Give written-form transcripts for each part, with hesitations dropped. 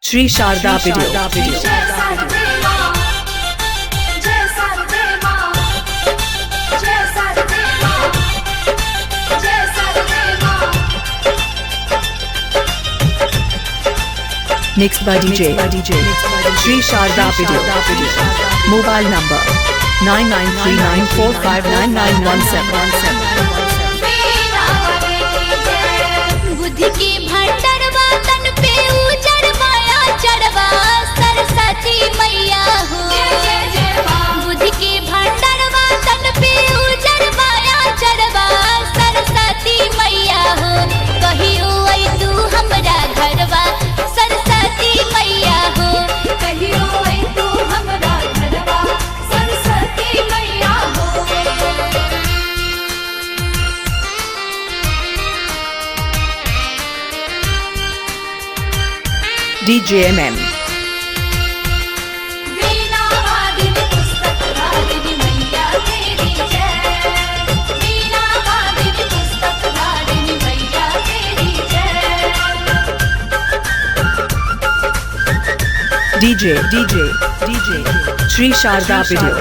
Shri Sharda Video. Mixed by DJ Shri Sharda Video. Mobile number 9939459917. बुद्धि के भंडरवा तन पे उजड़ माया चढ़वा सरस्वती मैया हो। बुद्धि के भंडरवा तन पे उजड़ माया चढ़वा सरस्वती मैया हो। कहियो आई तू हमरा घरवा सरस्वती मैया हो। कहियो ऐ तू हमरा घरवा सरस्वती मैया हो। DJMM. वीणा वादिनी पुस्तक धारिणी मैया तेरी जय। वीणा वादिनी पुस्तक धारिणी मैया तेरी जय। DJ DJ DJ Shri Sharda Video.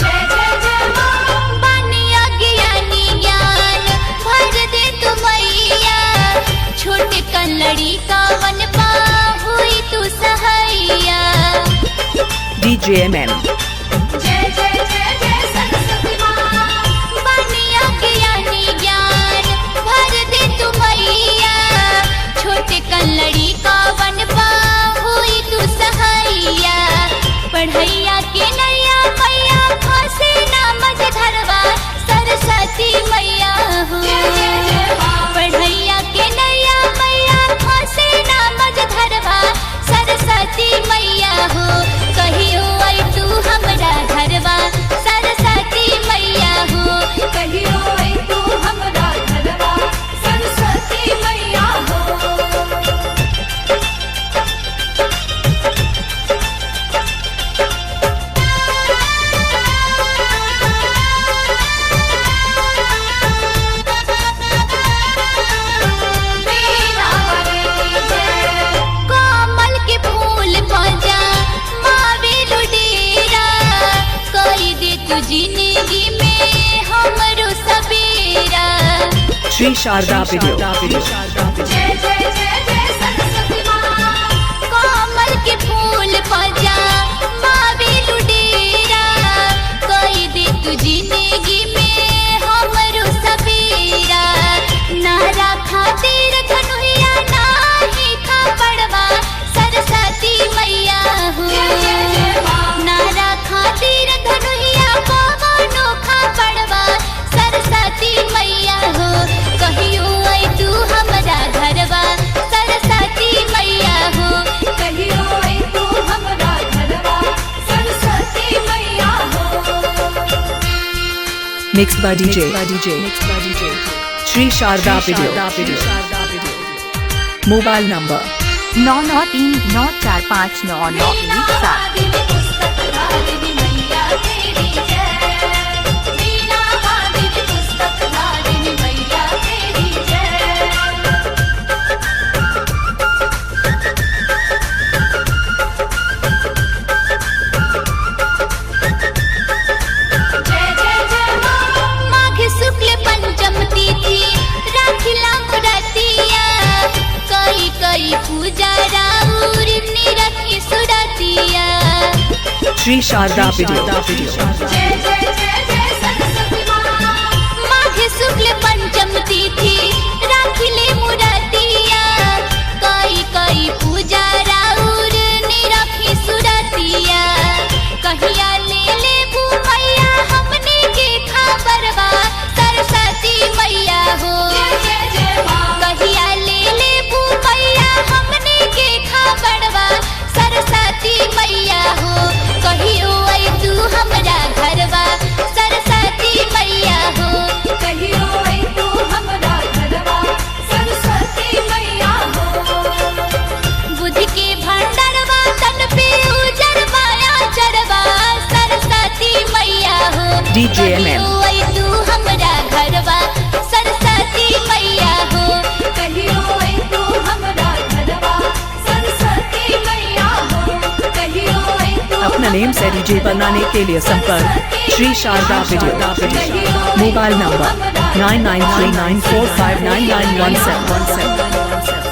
जय जय जय माँ। बनिया ज्ञानी ज्ञान भर दे तू मैया, छोट कलड़ी का वन पा हुई तू सहैया। DJMM. जय जय जय जय सरस्वती माँ। बनिया ज्ञानी ज्ञान भर दे तू मैया, छोट कलड़ी का वन पा हुई तू सहैया। पढ़ैया के नैया मैया फांसे ना मज धरवा सरस्वती मैया हो। जय जय जय माँ। पढ़ैया के नैया मैया फांसे ना मज धरवा सरस्वती मैया हो। कहियो आई तू हमरा घरवा सरस्वती मैया हो। कहियो ऐ तू हमरा घरवा सरस्वती मैया हो। वीणा वाली जय। कमल के फूल पजा मावे लुडेरा, कई दे तू जिंदगी में हमरो सबेरा। Shri Sharda Video. जय जय जय जय सरस्वती माँ। कमल के फूल पजा मावे लुडेरा, कई दे तू जिंदगी में हमरो सबेरा। नारा खातिर धनुहिया नाही खा पड़वा सरस्वती मैया हो। जय जय जय माँ। नारा खातिर धनुहिया पवनो खा पड़वा सरस्वती मैया हो। कहियो आई तू हमरा घरवा सरस्वती मैया हो। कहियो ऐ तू हमरा घरवा सरस्वती मैया हो। Mixed by DJ Shri Sharda Video. Mobile number 9939459917. वीणा वादिनी पुस्तक धारिणी मैया तेरी जय। वीणा वादिनी पुस्तक धारिणी मैया तेरी जय। जय जय जय माँ। माघ शुक्ल पंचम तिथि राखिला मुरतिया, कई कई पूजा राउर निरखी सुरतिया। Shri Sharda Video. जय जय जय जय सरस्वती माँ। माघ शुक्ल पंचम तिथि राखिले मुरतिया, कई कई पूजा राउर निरखी सुरतिया। कहिया ले ले मैया हमने के खबरवा सरस्वती मैया हो। जय जय जय माँ। कहिया ले ले भूपैया हमने के खबरवा सरस्वती मैया हो। कहियो आई तू हमरा घरवा सरस्वती मैया हो। कहियो ऐ तू हमरा घरवा सरस्वती मैया हो। बुद्धि के भंडरवा तन पे उजड़ माया चढ़वा सरस्वती मैया हो। DJMM. कहियो आई तू हमरा घरवा सरस्वती मैया हो। कहियो ऐ तू हमरा नेम से डीजे बनाने के लिए संपर्क Shri Sharda video. Mobile number 9939459917.